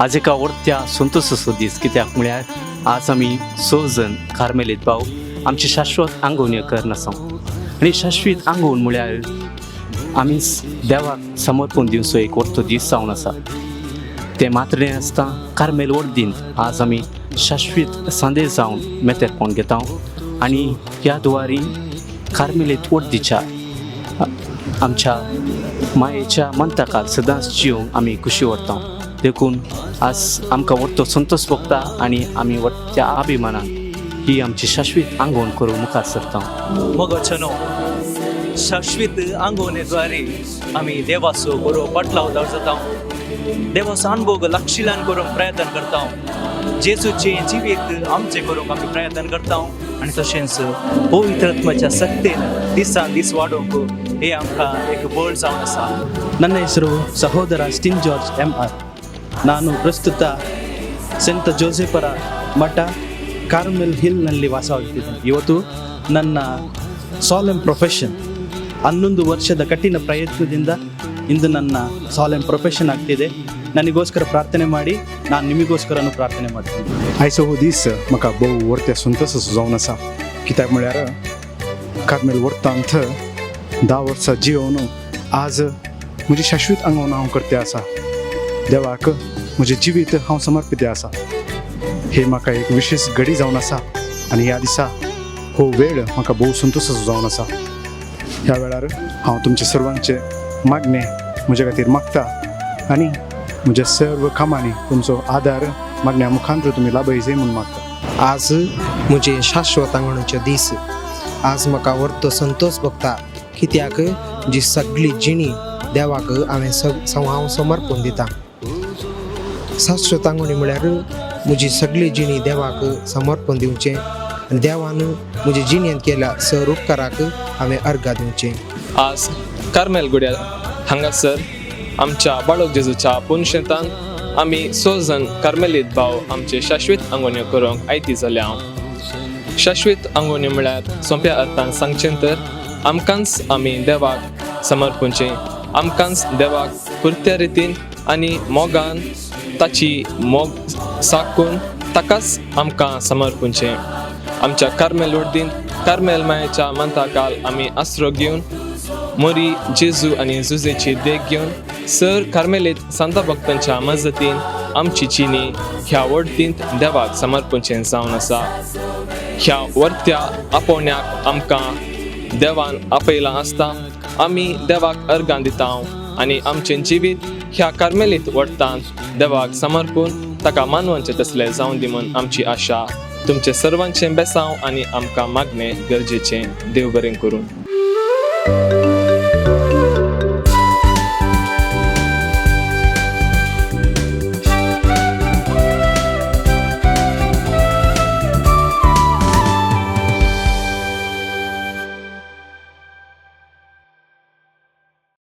आज एका वर्त्या संतोसाचो दीस, कित्याक म्हळ्यार आज आमी स जण कार्मेलीत भाव आमची शाश्वत आंगोवण्यो करना आसा. आनी शाश्वत आंगोवन म्हळ्यार आमी देवाक समर्पण दिवचो एक वर्तो दीस जावन आसा. तें मात्र न्हय आसता, कार्मेल वर्दींत आज आमी शाश्वत सांदेश जावन मेतेरपण घेता आनी ह्या दुवारी कार्मेलीत वर्दीच्या आमच्या मायेच्या मंताकाल सदांच जिवंक आमी खुशी व्हरता. देखून आज आमकां व्हडतो संतोश भोगता आनी आमी व्हडत्या अभिमानान ही आमची शाश्वत आंगवण करूंक मुखार सरता. मोगाचेनो, शाश्वीत आंगवणेद्वारे आमी देवाचो बरो पाटलाव जाता, देवाचो अनुभव लक्षिलान करूंक प्रयत्न करता, जेजूचें जिवीत आमचें करूंक आमी प्रयत्न करता आनी तशेंच पवित्र आत्माच्या सक्तेन दिसान दीस वाडोवंक हे आमकां एक बळ जावन आसा. ನನ್ನ ಹೆಸರು ಸಹೋದರ ಸ್ಟಿನ್ ಜಾರ್ಜ್ ಎಂ ಆರ್. ನಾನು ಪ್ರಸ್ತುತ ಸೆಂಟ್ ಜೋಸೆಫರ ಮಠ, ಕಾರ್ಮೆಲ್ ಹಿಲ್ನಲ್ಲಿ ವಾಸವಾಗುತ್ತಿದ್ದೇನೆ. ಇವತ್ತು ನನ್ನ ಸಾಲೆಮ್ ಪ್ರೊಫೆಷನ್. 11 ವರ್ಷದ ಕಠಿಣ ಪ್ರಯತ್ನದಿಂದ ಇಂದು ನನ್ನ ಸಾಲೆಮ್ ಪ್ರೊಫೆಷನ್ ಆಗ್ತಿದೆ. ನನಗೋಸ್ಕರ ಪ್ರಾರ್ಥನೆ ಮಾಡಿ. ನಾನು ನಿಮಗೋಸ್ಕರನೂ ಪ್ರಾರ್ಥನೆ ಮಾಡ್ತೀನಿ. आयचो हो दीस म्हाका भोव वर्त्या संतोस असो जावन आसा, कित्याक म्हळ्यार कार्मेल वर्तांत 10 वर्सां जियोवन आज म्हजी शाश्वत आंगवण हांव करते आसा. देवाक म्हजें जिवीत हांव समर्पित आसा. हे म्हाका एक विशेश घडी जावन आसा आनी ह्या दिसा हो वेळ म्हाका भोव संतोश असो जावन आसा. ह्या वेळार हांव तुमचे सर्वांचे मागणें म्हजे खातीर मागता आनी म्हज्या सर्व कामांनी तुमचो आदार मागण्या मुखांत तुमी लाभय जाय म्हूण मागता. आज म्हजे शाश्वत आंगणाचे दीस. आज म्हाका वर्तो संतोष भोगता, कित्याक जी सगळी जिणी देवाक हांवें हांव समर्पण दिता. शाश्वत आंगवणी म्हळ्यार म्हजी सगळी जिणी देवाक समर्पण दिवचें आनी देवान म्हजे जिणेंत केल्या सर उपकाराक हांवें अर्घा दिवचें. आज कार्मेल गुड्या हांगासर आमच्या बाळक जेजूच्या पुनशेतान आमी स जण कार्मेलीत भाव आमचे शाश्वीत आंगवण्यो करूंक आयती जाल्या. शाश्वीत आंगवण्यो म्हळ्यार सोंप्या अर्थान सांगचें तर आमकांच आमी देवाक समर्पणचें, आमकांच देवाक पुरत्या रितीन आनी मोगान ताची मोग साकून ताकाच आमकां समर्पणचें. आमच्या कार्मेल वडदीन कार्मेल मायेच्या मंताकाल आमी आसरो घेवन, मोरी जेजू आनी जुजेची देख घेवन, सर कार्मेलीत सांता भक्तांच्या मजतीन आमची चिनी ह्या वडतींत देवाक समर्पणचें जावन आसा. ह्या वर्त्या आपोवण्याक आमकां देवान आपयलां आसता, आमी देवाक अर्गां दिता आनी आमचें जिवीत ह्या कार्मेलीत वडतान देवाक समर्पून ताका मानवचें तसलें जावन दी म्हूण आमची आशा. तुमचें सर्वांचें बेसांव आनी आमकां मागणें गरजेचें. देव बरें करूं.